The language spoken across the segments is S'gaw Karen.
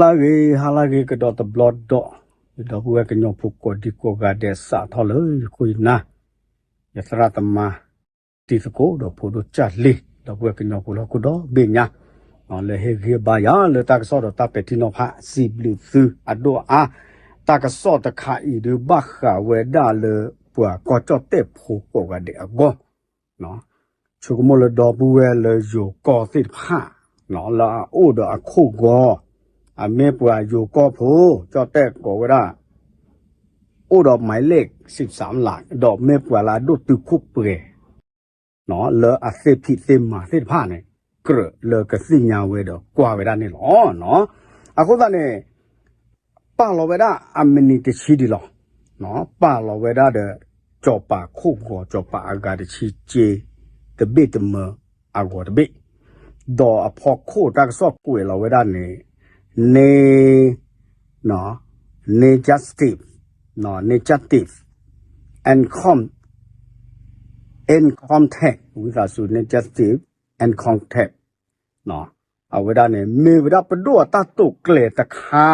ဟါလၢအဂ့ၤ ဟါလၢအဂ့ၤကဒီးတဘျီဒီး, ဒီပုၢ်ဝဲၢ်ကညီဖိကိးဒံကိးဂၤဒဲး စးထီၣ်လၢယဃိယနၢ်, ယသရၣ်သမါ တံၤသကိးဒီးဖိဒိၣ်ကၢ်လံၤ ဒီပုၢ်ဝဲၢ်ကညီဖိလၢဟီၣ်ခိၣ်ဒီဘ့ၣ်ညါ, လၢဟ့ၣ်ဂံၢ်ဘါယၤလၢတၢ်ကစီၣ်ဒီးတၢ်ပဲာ်ထံနီၤဖး စံးဘျုးသုအဒိၣ်အါ, တၢ်ကစီၣ်တခါအံၤဒုး ဘၣ်ဃးဝဲဒၣ်လၢပှၤကီၢ်ကၠီၣ်တဲၣ်ဖိကိးဂၤဒဲးအဂီၢ် ဆိကမိၣ်လၢဒီပုၢ်ဝဲၢ်လၢယိၤကီၢ်သ့ၣ်တဖၣ် လၢအအိၣ်ဒီးအခိၣ်ဂီၤ, အမ့ၢ်ပှၤယိၤကီၢ်ဖိ ကၠီၣ်တဲၣ်ကိးဝဲဒၣ် အိၣ်ဒီးမၤလ့ၣ် စံးစၢ်လး ဒီးမ့ၢ်ပှၤလၢအဒိၣ်တုာ်ခိၣ်ပှဲၤ လၢအသ့ၣ်ဖံးသ့ၣ်မၤသ့ၣ်တဖၣ်န့ၣ် ကြၢးလၢကသ့ၣ်ညါဝဲဒီးကွၢ်ဝဲဒၣ်န့ၣ်လီၤ. အဃိသတးန့ၣ် ပာ်လီၤဝဲဒၣ်အမံးနံးတဆံဒံးလီၤ. ပာ်လီၤဝဲဒၣ်ဒီး စီၤပၤခိၣ်ဂီၤ စီၤပၤအဂၤတဆံက့ တဘ့ၣ်တမၢအဂီၤတဘ့ၣ်, ဒီးအဖီခိၣ်တၢ်ကစီၣ်ကွဲးလီၤဝဲဒၣ်န့ၣ် negative, negative, income, income tax ဝံသးစူၤ negative income tax အဝဲဒၣ်န့ၣ် မ့ၢ်ဝဲဒၣ်ပဒိၣ်အတၢ်တိာ်ကျဲၤတခါ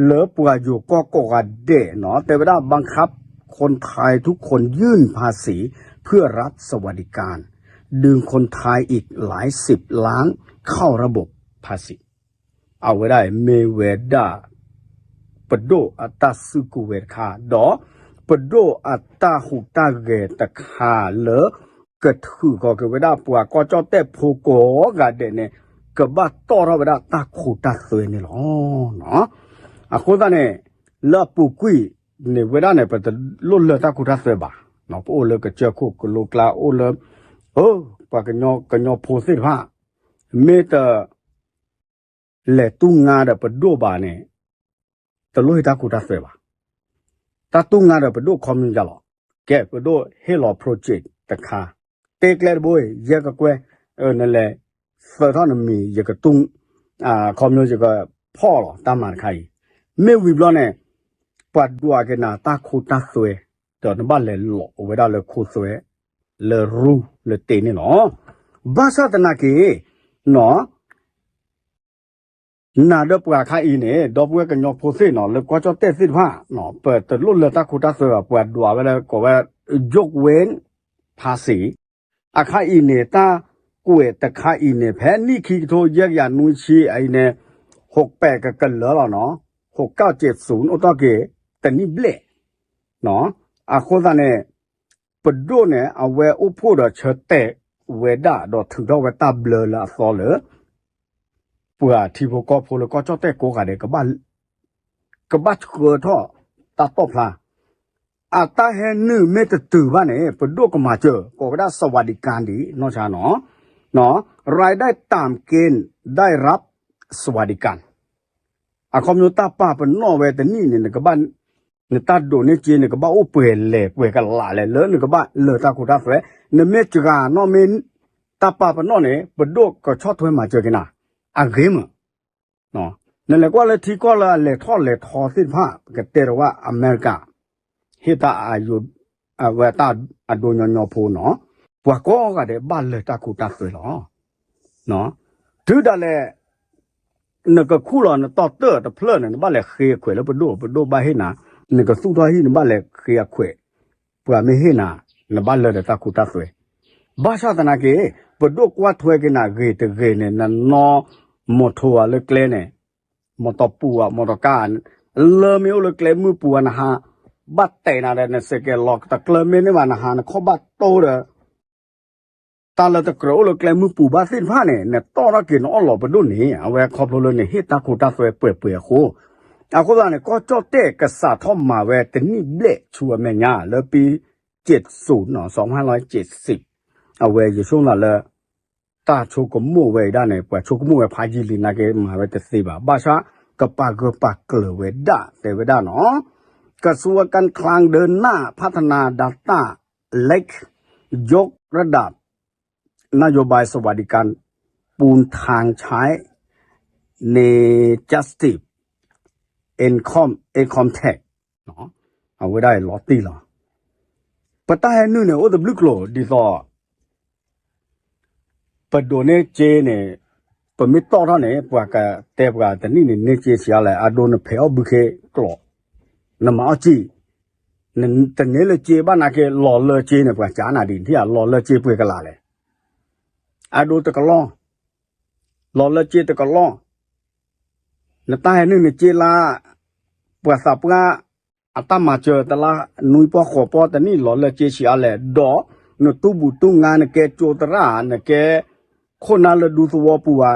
လၢပှၤယိၤကီၢ်ကိးဂၤဒဲးနီၤ တဲဝဲဒၣ် บังคับคนไทยทุกคนยื่นภาษีเพื่อรับสวัสดิการ ดึงคนไทยอีกหลายสิบล้านเข้าระบบภาษี အဝဲဒၣ်မ့ၢ်ဝဲဒၣ် ပဒိၣ်အတၢ်စုကဝဲၤတခါ ဒီးပဒိၣ်အတၢ်ဟူးတၢ်ဂဲၤတခါလၢ ကထုးဃီၤက့ၤဝဲဒၣ် ပှၤကီၢ်ကၠီၣ်တဲၣ်ဖိကိးဂၤဒဲးန့ၣ် ကဘၣ်တီၣ်ထီၣ်ဝဲဒၣ်တၢ်ခိတၢ်သွဲန့ၣ်လီၤ. အဃိသတးန့ၣ် လၢအပူၤကွံာ်န့ၣ်ဝဲဒၣ်န့ၣ် ပတလိၣ်လၢတၢ်ခိတၢ်သွဲဘၣ်. ပအိၣ်လၢကစၢၢ်ခိၣ်ကလိကျါ အိၣ်လၢ ပှၤကညီဖိသ့ၣ်တဖၣ် မ့ၢ်တ လဲၤတူၢ်ငါဒီးပဒိၣ်ဘၣ်န့ၣ် တလိၣ်ဟ့ၣ်တၢ်ခိတၢ်သွဲဘၣ်. တၢ်တူၢ်ငါဒီးပဒိၣ်ခီပညီယါလီၤ. ကဲ ပဒိၣ်ဟ့ၣ်လီၤ project တခါ တဲကျဲတဘိ ယဲကကွဲ နလဲၤ သၢထီၣ်နမံၤ ယကတူၢ် ခီပညီယကဖီၣ်လီၤတၢ်မၤတခါအံၤ မ့ၢ်ဝံၤဘျီန့ၣ် ပှၤဒွးက့ၤနၤတၢ်ခိတၢ်သွဲ ဒီးနဘၣ်လဲၤလီၤဝဲဒၣ်လၢခိသွဲ လၢရူလၢတ့န့ၣ်လီၤ. ဘၣ်ဆၣ်သနာ်က့ နီၤ နၤဒီးပှၤအခါအံၤန့ၣ် ဒီပုၢ်ဝဲၢ်ကညီဖိသ့ၣ်နီၤ လၢကီၢ်ကၠီၣ်တဲၣ်သ့ၣ်တဖၣ် ပတလိၣ်လၢတၢ်ခိတၢ်သွဲဘၣ် ပှၤဒွးဝဲလၢကိးဝဲ ယိၣ်ဝဲၢ် ဖးစံး အခါအံၤန့ၣ် တၢ်ကွဲးတခါအံၤန့ၣ် ဖဲနံၣ်ခံကထိယဲၢ်ကယၤနွံဆံအံၤန့ၣ် ဟိးပဲာ်ကကလၢာ်လီၤနီၤ ဟိးကၢ်က့ၤဆူ အိၣ်တီၢ်က့ၤ တနံၣ်ဘျဲၣ် အဃိသတးန့ၣ် ပဒိၣ်န့ၣ် အဝဲအိၣ်ဖှိၣ်ဒီးဆၢတဲာ်ဝဲဒၣ် ဒီးထုးထီၣ်ဝဲတၢ်ဘျၢလၢအသီလၢ ပှၤထံဖိကီၢ်ဖိလၢကီၢ်ကၠီၣ်တဲၣ်ကိးဂၤဒဲး ကဘၣ်ဆှၢထီၣ်တၢ်တီၣ်ဖျါ အတၢ်ဟဲနုာ်မ့ၢ်တတုၤဘၣ်န့ၣ် ပဒိၣ်ကမၤစၢၤ ကိးဝဲဒၣ် สวัสดิการ ဒံးနီၢ်ဆါနီၤ รายได้ต่ำเกณฑ์ได้รับสวัสดิการ အခီပညီတၢ်ပာ်ပနီၣ်ဝဲတနံၣ်န့ၣ် နကဘၣ် နတၢ်ဒိးန့ၢ်စ့ နကဘၣ်အိၣ်ပှဲၤလဲၣ်ပှဲၤကလးလဲၣ် လၢနကဘၣ်လၢတၢ်ခိတၢ်သွဲ နမ့ၢ်စှၤနီၣ်မ့ၢ် တၢ်ပာ်ပနီၣ်န့ၣ် ပဒိၣ်ကဆီၣ်ထွဲမၤစၢၤက့ၤနၤ အဂ့ၤမး နလဲၤကွၢ်လၢထံကီၢ်လၢအလဲၤထီၣ်လဲၤထီသ့ၣ်တဖၣ် ပကတဲတဝဲအမဲရကၤ ဟ့ၣ်တၢ်အယိ အဝဲတၢ်အဒိညီညီဖိနီၤ ပှၤကိးဂၤဒဲးဘၣ်လၢတၢ်ခိတၢ်သွဲလီၤ. တုၤဒၣ်လဲာ် နကခူၣ်လီၤနတီၢ်တၢၢ်တဖျၢၣ်န့ၣ် နဘၣ်လဲၤဃ့အခွဲးလၢပဒိၣ် ပဒိၣ်ဘၣ်ဟ့ၣ်နၤ နကသူၣ်ထီၣ်ဟံၣ် နဘၣ်လဲၤဃ့အခွဲး ပှၤမ့ၢ်ဟ့ၣ်နၤ နဘၣ်လၢဒီးတၢ်ခိတၢ်သွဲ ဘၣ်ဆၣ်သနာ်က့ ပဒိၣ်ကွၢ်ထွဲက့ၤနၤဂ့ၤတဂ့ၤန့ၣ် နနီၢ်မီထိဝဲလၢကျဲန့ၣ် မီတီပူၤ မီတီကါ လၢမ့ၢ်အိၣ်လၢကျဲမုၢ်ပူၤ နဟး ဘၣ်တဲာ်နၤဒီး နစဲးကဲးလီၤတကျၢၤမ့ၢ်န့ၢ်ဘၣ် နဟးနခီၣ်ဘၣ်တိဒီး တၢ်လၢတကြၢးအိၣ်လၢကျဲမုၢ်ပူၤဘၣ်သ့ၣ်တဖၣ်န့ၣ် နတီၢ်ထီၣ်က့ၤနအီၣ်လီၤပဒိၣ်န့ၣ် အဝဲခီဖျိလၢနဟ့ၣ်တၢ်ခိတၢ်သွဲပှဲၤပှဲၤအဃိ အဃိသတးန့ၣ် ကီၢ်ကၠီၣ်တဲၣ်ကစးထီၣ်မၤဝဲတနံၣ်ဘျဲၣ်ဆူအမဲာ်ညါလၢပံ ကၠ့းစူး နီၤ စီၤမၢလီကၠ့းစံး အဝဲယဆိကမိၣ်လၢ တၢ်ဆိကမိၣ်ဝဲအံၤဒၣ်န့ၣ် ပှၤဆိကမိၣ်ဝဲဖးယံာ်လံနာ်က့ မၤဝဲတသ့ဘၣ် ဘၣ်ဆၣ် ကပာ်ဂၢၢ်ပာ်ကျၢၤဝဲဒၣ် တဲဝဲဒၣ်နီၤ กระทรวงการคลังเดินหน้าพัฒนา Data Lake ยกระดับ นโยบายสวัสดิการปูนทางใช้ negative income income tax အဝဲဒၣ်လီၤတံၢ်လီၤ ပတၢ်ဟဲနုာ်န့ၣ် အိၣ်တဘျုးကျိၤဒ်သိး ပဒိးန့ၢ်စ့န့ၣ် ပမ့ၢ်တီၣ်ထီၣ်န့ၣ် ပှၤကတဲပှၤတနံၣ်န့ၣ် န့ၢ်စ့ဆံးအါလဲၣ်, အဒိနဖဲးအီၣ်ဘုခ့ကျိး, နမၤအီၣ်စံၣ်, တန့ၢ်လၢစ့ဘၣ်နာ်က့ လီၤလၢစ့န့ၣ် ပှၤကးနၤဒ်ထံၣ်ဧါ, လီၤလၢစ့ပှဲၤကလးလဲၣ်. အဒိတကလီၢ်, လီၤလၢစ့တကလီၢ်, နတၢ်ဟဲနုာ်နစ့လၢ ပှၤသးပှၢ် အတၢ်မၤစၢၤတလါနွံပီၢ်ဃိးပီၢ်တနံၣ် လီၤလၢစ့ဆံးအါလဲၣ်, ဒီးနတူၢ်ဘူၣ်တူၢ်ငါ နကဲကၠိသရၣ် နကဲခိၣ်နၢ်လၢဒူသဝီပူၤဧါ,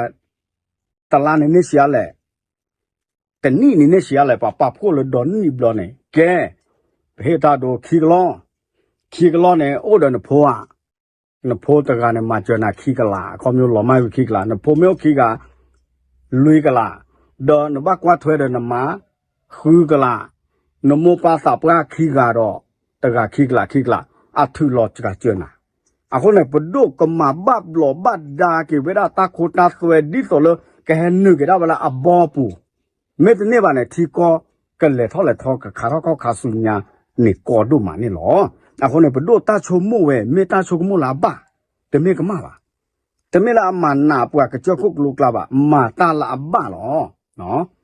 တလါန့ၣ်န့ၢ်ဆံးအါလဲၣ်, တနံၣ်န့ၣ်န့ၢ်ဆံးအါလဲၣ်, ပှၤပာ်ဖှိၣ်လၢဒီနံၣ်ဘျီန့ၣ် ကဲ, ပဟ့ၣ်တၢ်ဒိခံကလီၢ်, ခံကလီၢ်န့ၣ် အိၣ်ဒီးနဖိဧါ, နဖိတဂၤန့ၣ် မၤစၢၤနၤခံကလး, အခီပညီလီၤမၢ်ဝံၤခံကလး, နဖိမ့ၢ်အိၣ်ခံဂၤ လွံၢ်ကလး, ဒီးနဘၣ်ကွၢ်ထွဲဒီးနမါ ဃုကလး, နမိၢ်ပၢ်သးပှၢ်ခံဂၤဒီး တဂၤခံကလးခံကလး, အထုးလီၤစှၤစၢၤနၤ. အဃိန့ၣ် ပဒိၣ်ကမၤဘၣ်ဘျီးဘၣ်ဒါက့ၤဝဲဒၣ်တၢ်ခိတၢ်သွဲဒ်သိးလၢကဟဲနုာ်က့ၤဒၣ်ဝဲလၢအဘီပူၤ, မ့ၢ်တန့ၢ်ဘၣ်န့ၣ် ထံကီၢ်ကလဲၤထီၣ်လဲၤထီ ကခးထီၣ်ခီၣ်ခးဆူညါန့ၣ်ကီဒိၣ်မးန့ၣ်လီၤ. အဃိန့ၣ် ပဒိၣ်တၢ်ဆိကမိၣ်ဝဲ မ့ၢ်တၢ်ဆိကမိၣ်လၢအဘၣ်, တမ့ၢ်ကမၣ်ဘၣ်, တမ့ၢ်လၢအမၤနးပှၤကစၢၢ်ခိၣ်ကျိၤကျါဘၣ်, မၤတၢ်လၢအဘၣ်လီၤ.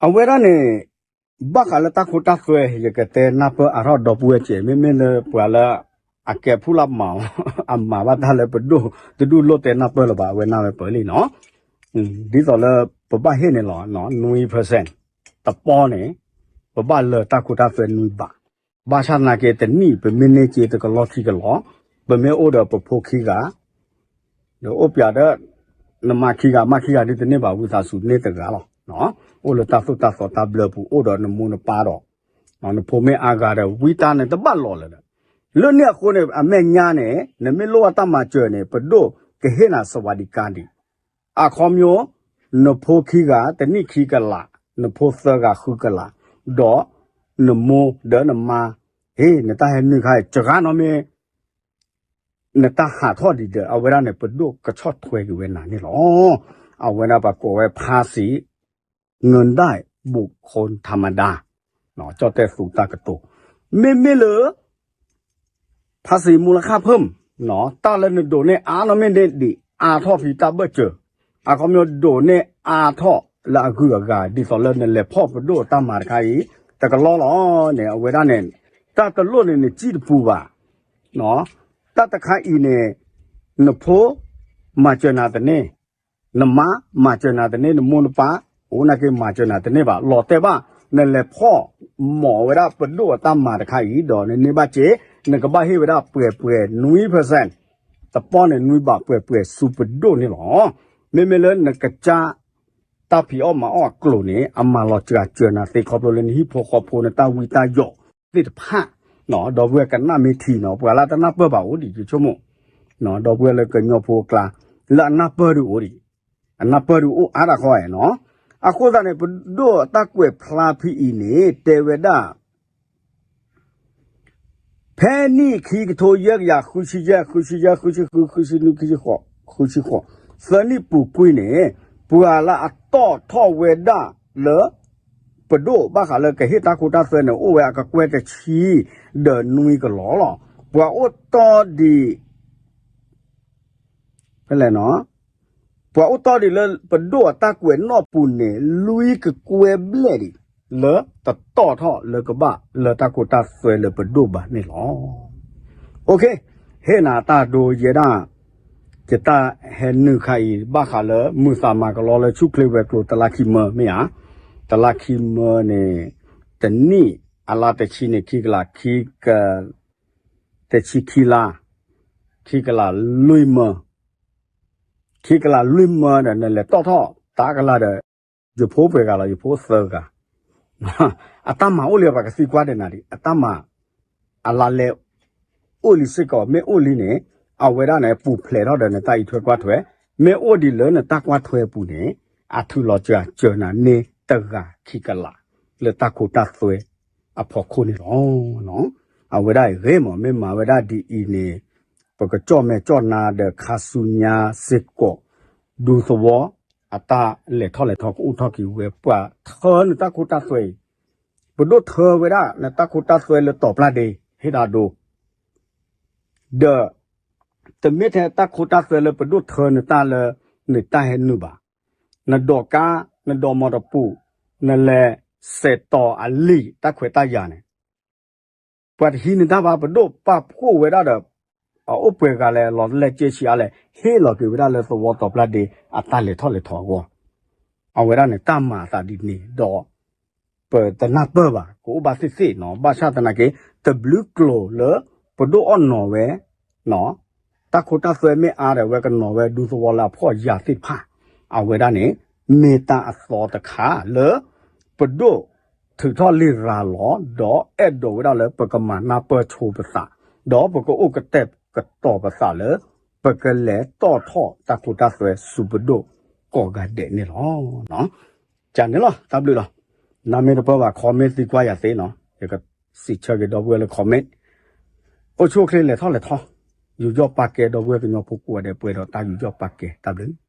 အဝဲဒၣ်န့ၣ် ဘၣ်ဃးလၢတၢ်ခိတၢ်သွဲ ယကတဲနၢ်ပၢၢ်အါထီၣ်ဒီပုၢ်ဝဲၢ်စဲး, မ့မ့ၢ်လၢပှၤလၢအကဲဖူလၢမၤအီၤ, အမၤဘၣ်တၢ်လၢပဒိၣ် တဒူၣ်လိၣ်တဲနၢ်ပၢၢ်လၢၤဘၣ်, အဝဲနၢ်ဝဲပၢၢ်လံနီၤ. ဒ်သိးလၢပဘၣ်ဟ့ၣ်န့ၣ်လီၤ, နွံ percent တပီန့ၣ် ပဘၣ်လၢတၢ်ခိတၢ်သွဲနွံဘး, ဘၣ်ဆၣ်သနာ်က့တနံၣ် ပမ့ၢ်န့ၢ်စ့တကလီၢ်ခံကလီၢ်, ပမ့ၢ်အိၣ်ဒီးပဖိခံဂၤ ဒီးအိၣ်ပၠးဒီး နမါခံဂၤ မါခံဂၤဒ်တန့ၢ်ဘၣ် ဝံသးစူၤန့ၢ်တဂၤလီၤ. အိၣ်လၢတၢ်သိၣ်တၢ်သီတၢ်ဘျၢပူၤ အိၣ်ဒီးနမိၢ်နပၢ်ဒီး နဖိမ့ၢ်အါဂၤဒီး ဝံတၢ်န့ၣ်တဘၣ်လီၤလၢၤဒီး လၢန့ၣ်အဃိန့ၣ် အမဲာ်ညါန့ၣ် နမ့ၢ်လိၣ်ဘၣ်တၢ်မၤစၢၤန့ၣ် ပဒိၣ်ကဟ့ၣ်နၤ စဝၤဒံကါဒံး အခီပညီ နဖိခံဂၤ တနံၣ်ခံကလး, နဖိသၢဂၤဃုကလး, ဒီးနမိၢ်ဒီးနမါ, ဟ့ၣ် နတၢ်ဟဲနုာ်ခါအံၤ စှၤနီတမံၤ နတၢ်ဟးထီၣ်ဒံးဒီး အဝဲဒၣ်န့ၣ် ပဒိၣ်ကဆီၣ်ထွဲက့ၤဝဲနၤန့ၣ်လီၤ. အဝဲဒၣ်ပှၤကိးဝဲ ภาษีเงินได้บุคคลธรรมดา ကၠီၣ်တဲၣ်သူတၢ်ကတိၤ, မ့မ့ၢ်လၢ ภาษีมูลค่าเพิ่ม တၢ်လၢနဒိးန့ၢ်အါနီၢ်မ့ၢ်န့ၢ်ဒံး အါထီၣ်ဖံးတၢ်ဘၢၣ်စၢၤ, အခီပညီဒိးန့ၢ်အါထီၣ်လၢအဂုၤအဂၤ ဒ်သိးလၢနလဲၤဖီၣ်ပဒိၣ်တၢ်မၤတခါအံၤ တကလီၢ်လီၤန့ၣ် အဝဲဒၣ်န့ၣ် တၢ်တလိၣ်န့ၣ် နစံၣ်တပူၤဘၣ် တၢ်တခါအံၤန့ၣ် နဖိမၤစၢၤနၤတန့ၢ်, နမါမၤစၢၤနၤတန့ၢ်, နမိၢ်နပၢ် အိၣ်နာ်က့မၤစၢၤနၤတန့ၢ်ဘၣ်, လီၤတဲာ်ဘၣ် နလဲၤဖီၣ်မီၤဝဲဒၣ်ပဒိၣ်အတၢ်မၤတခါအံၤဒီး နန့ၢ်ဘၣ်စ့ နကဘၣ်ဟ့ၣ်ဝဲဒၣ်ပှဲၤပှဲၤနွံ percent, တပီန့ၣ်နွံဘးပှဲၤပှဲၤဆူပဒိၣ်န့ၣ်လီၤ. မ့မ့ၢ်လၢနကစၢ် တၢ်ဖံးအီၣ်မၤအီၣ်အကျိၤန့ၣ် အမၤလီၤစှၤစၢၤနၤသ့ခီဖျိလၢနဟံၣ်ဖိဃီဖိ နတၢ်ဝံတၢ်ယိးသ့ၣ်တဖၣ်, ဒီပုၢ်ဝဲၢ်ကနၣ်မ့ၢ်ထံနီၤ ပှၤလၢတနၢ်ပၢၢ်ဘၣ်အိၣ်ဒံး ယဆိကမိၣ်, ဒီပုၢ်ဝဲၢ်လၢကညီဖိအကျါ လၢအနၢ်ပၢၢ်ဒုးအိၣ်ဒံး, အနၢ်ပၢၢ်ဒုးအိၣ်အါတၢ်ခီနီၤ. အဃိသတးန့ၣ် ပဒိၣ်တၢ်ကွဲးဖျါဖဲအံၤန့ၣ် တဲဝဲဒၣ် ဖဲနံၣ်ခံကထိယဲၢ်ကယၤဃုဆံယဲၢ် ဃုဆံယဲၢ် ဃုဆံဃု ဃုဆံနွံ ဃုဆံဃိး ဃုဆံဃိး သၢနံၣ်ပူၤကွံာ်န့ၣ် ပှၤလၢအတီၣ်ထီၣ်ဝဲဒၣ်လၢ ပဒိၣ်ဘၣ်ဃးလၢကဟ့ၣ်တၢ်ခိတၢ်သွဲန့ၣ် အိၣ်ဝဲအကကွဲၢ်တဆံ ဒီးနွံကလီၢ်လီၤ. ပှၤအိၣ်တီၢ်ဒံး ဖဲလဲၣ်နီၤ ပှၤအိၣ်တီၢ်ဒံးလၢပဒိၣ်အတၢ်ကွဲးနီၣ်ပူၤန့ၣ် လွံၢ်ကကွဲၢ်ဘျဲၣ်ဒံး လၢတတီၣ်ထီၣ်လၢကဘၣ်လၢတၢ်ခိတၢ်သွဲလၢပဒိၣ်ဘၣ်န့ၣ်လီၤ. ဟ့ၣ်နၤတၢ်ဒိယဲဒၣ် ယတၢ်ဟဲနုာ်ခါအံၤ ဘၣ်ဃးလၢမုၢ်သးမၤကလီလၢဆူၣ်ချ့ဝဲၤကျိၤတလါခံမၢမ့ၢ်ဧါ, တလါခံမၢန့ၣ် တနံၣ်အလါတဆံန့ၣ် ခံကလး ခံက တဆံခံလါ, ခံကလးလွံၢ်မၢ, ခံကလးလွံၢ်မၢဒီး နလဲၤတီၣ်ထီၣ်တကလးဒီး ယဖိပှဲၤဂၤလီၤ ယဖိသၢဂၤ, အတၢ်မၤအိၣ်လံ ပှၤကသံကွၢ်ဒီးနၤဒံး အတၢ်မၤ အလါလဲ အိၣ်လံစ့ၢ်ကီး မ့ၢ်အိၣ်လံန့ၣ် အဝဲဒၣ်န့ၣ် ပူၤဖျဲးထီၣ်ဒီးနတၢ်အံးထွဲကွၢ်ထွဲ, မ့ၢ်အိၣ်ဒံးလၢနတၢ်ကွၢ်ထွဲပူၤန့ၣ် အထုးလီၤစှၤစၢၤနၤန့ၢ်တဂၤခံကလး လၢတၢ်ခိတၢ်သွဲအဖီခိၣ်န့ၣ်လီၤ. အဝဲဒၣ်အံၤဂ့ၤမး မ့ၢ်မၤဝဲဒၣ်ဒ်အံၤန့ၣ် ပကကၠီၣ်မဲာ်ကၠီၣ်နါဒီးခါဆူညါစ့ၢ်ကီး ဒူသဝီ အတၢ်လဲၤထီၣ်လဲၤထီကအိၣ်ထီၣ်က့ၤဝဲ ပှၤထၢနတၢ်ခိတၢ်သွဲအံၤ, ပဒိၣ်ထၢဝဲဒၣ်နတၢ်ခိတၢ်သွဲလၢတီၤပျၢ်ဒ့ ဟ့ၣ်တၢ်ဒိ ဒီး တမ့ၢ်ထဲတၢ်ခိတၢ်သွဲလၢပဒိၣ်ထၢနတၢ်လၢ နတၢ်ဟဲနုာ်ဘၣ်. နဒိးကါ, နဒိးမီၢ်တပူၤ, နလဲၤစဲးတီၤအလံာ် တၢ်ခွဲးတၢ်ယာ်န့ၣ် ပှၤတဟံးနတၢ်ဘၣ်. ပဒိၣ်ပာ်ဖှိၣ်ဝဲဒၣ်ဒီး အအိၣ်ပှဲၤဂၤလဲၣ်, လီၤတလဲကၢဆံးအါလဲၣ်, ဟ့ၣ်လီၤက့ၤဝဲဒၣ်လၢသဝီတီၤပျၢ်ဒ့ အတၢ်လဲၤထီၣ်လဲၤထီအဂီၢ်. အဝဲဒၣ်န့ၣ် တၢ်မၤအသးဒ်န့ၣ်ဒီး ပတနၢ်ပၢၢ်ဘၣ်, ကအိၣ်ဘၣ်သ့ၣ်သ့ၣ်နီၤ. ဘၣ်ဆၣ်သနာ်က့ တဘျုးကျိၤလၢ ပဒိၣ်အီၣ်နီၤဝဲ တၢ်ခိတၢ်သွဲမ့ၢ်အါဒီး အဝဲကနီၤဝဲဒူသဝီလၢအဖှီၣ်ယာ်သ့ၣ်တဖၣ်, အဝဲဒၣ်န့ၣ် မ့ၢ်တၢ်အသီတခါလၢ ပဒိၣ်ထုးထီၣ်လံာ်ရၤလီၤ ဒီးအဲၣ်ဒိးဝဲဒၣ်လၢပကမၤနၢ်ပၢၢ်ဆိပသး, ဒီးပကအိၣ်ကတဲာ်ကတီၤပသးလၢ ပကလဲၤတီၣ်ထီၣ်တၢ်ခိတၢ်သွဲဆူပဒိၣ်ကိးဂၤဒဲးန့ၣ်လီၤ. ကန့ၣ်လီၤ, တၢ်ဘျုးလီၤ. နမ့ၢ်တပၢဘၣ် comment သံကွၢ်ယၤသ့နီၤ, ယကစံးဆၢက့ၤဒီပုၢ်ဝဲၢ်လၢ comment. အိၣ်ဆူၣ်အိၣ်ချ့လဲၤထီၣ်လဲၤထီ, ယူးယီၣ်ပာ်ကဲဒီပုၢ်ဝဲၢ်ကညီဖိကိးဂၤဒဲး ပှဲၤဒီးတၢ်ယူးယီၣ်ပာ်ကဲ, တၢ်ဘျုး.